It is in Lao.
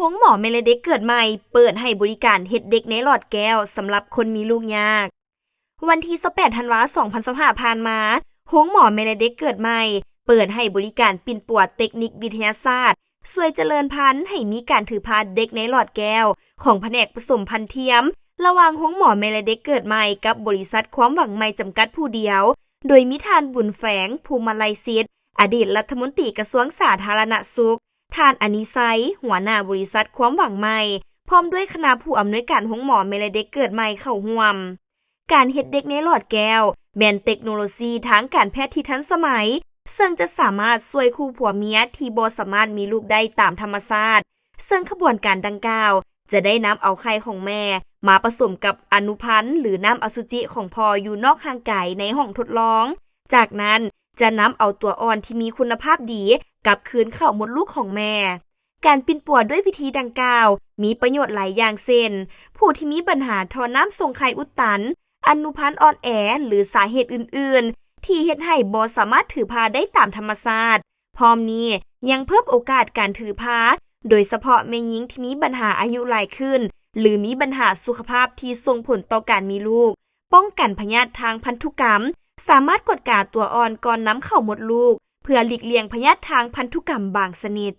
ໂຮງໝໍແມ່ແລະເດັກເກີດໃໝ່ ເປີດໃຫ້ບໍລິການເຮັດເດັກໃນຫຼອດແກ້ວສຳລັບຄົນມີລູກຍາກ. ວັນທີຊາວແປດ ທັນວາ ສອງພັນຊາວຫ້າ ຜ່ານມາ, ໂຮງໝໍແມ່ແລະເດັກເກີດໃໝ່ ເປີດໃຫ້ບໍລິການປິ່ນປົວເຕັກນິກວິທະຍາສາດ ຊ່ວຍຈະເລີນພັນໃຫ້ມີການຖືພາເດັກໃນຫຼອດແກ້ວ ຂອງພະແນກປະສົມພັນທຽມ ລະຫວ່າງໂຮງໝໍແມ່ແລະເດັກເກີດໃໝ່ ກັບບໍລິສັດຄວາມຫວັງໃໝ່ຈຳກັດຜູ້ດຽວ, ໂດຍມີທ່ານ ບຸນແຝງ ພູມມະໄລສິດ ອະດີດລັດຖະມົນຕີກະຊວງສາທາລະນະສຸກ, ທ່ານ ອະນິໄຊ ຫົວໜ້າບໍລິສັດຄວາມຫວັງໃໝ່ ພ້ອມດ້ວຍຄະນະຜູ້ອຳນວຍການໂຮງໝໍແມ່ແລະເດັກເກີດໃໝ່ເຂົ້າຮ່ວມ. ການເຮັດເດັກໃນຫຼອດແກ້ວ ແມ່ນເຕັກໂນໂລຊີທາງການແພດທີ່ທັນສະໄໝ ເຊິ່ງຈະສາມາດຊ່ວຍຄູ່ຜົວເມຍທີ່ບໍ່ສາມາດມີລູກໄດ້ຕາມທຳມະຊາດ, ເຊິ່ງຂະບວນການດັ່ງກ່າວ ຈະໄດ້ນຳເອົາໄຂ່ຂອງແມ່ມາປະສົມກັບອະນຸພັນ ຫຼື ນ້ຳອະສຸຈິຂອງພໍ່ຢູ່ນອກຮ່າງກາຍໃນຫ້ອງທົດລອງ. ຈາກນັ້ນຈະນຳເອົາຕົວອ່ອນທີ່ມີຄຸນນະພາບດີກັບຄືນເຂົ້າມົດລູກຂອງແມ່. ການປິ່ນປົວດ້ວຍວິທີດັ່ງກ່າວມີປະໂຫຍດຫຼາຍຢ່າງເຊັ່ນ ຜູ້ທີ່ມີບັນຫາທໍ່ນ້ຳສົ່ງໄຂ່ອຸດຕັນ, ອະນຸພັນອ່ອນແອ ຫຼື ສາເຫດອື່ນໆ ທີ່ເຮັດໃຫ້ບໍ່ສາມາດຖືພາໄດ້ຕາມທຳມະຊາດ. ພ້ອມນີ້ຍັງເພີ່ມໂອກາດການຖືພາ ໂດຍສະເພາະແມ່ຍິງທີ່ມີບັນຫາອາຍຸຫຼາຍຂຶ້ນ ຫຼື ມີບັນຫາສຸຂະພາບທີ່ສົ່ງຜົນຕໍ່ການມີລູກ, ປ້ອງກັນພະຍາດທາງພັນທຸກຳ, ສາມາດກວດກາຕົວອ່ອນກ່ອນນຳເຂົ້າມົດລູກ ເພື່ອຫຼີກລ່ຽງພະຍາດທາງພັນທຸກຳບາງຊະນິດ.